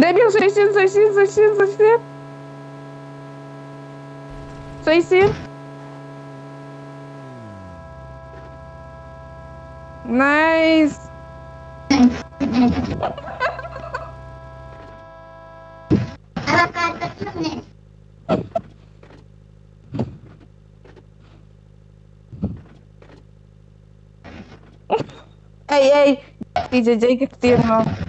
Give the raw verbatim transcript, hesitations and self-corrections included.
Dai biang, soisin, soisin, soisin, soisin. Soisin. Nice. Ei, ei. Ti jai jai ki ktien mo.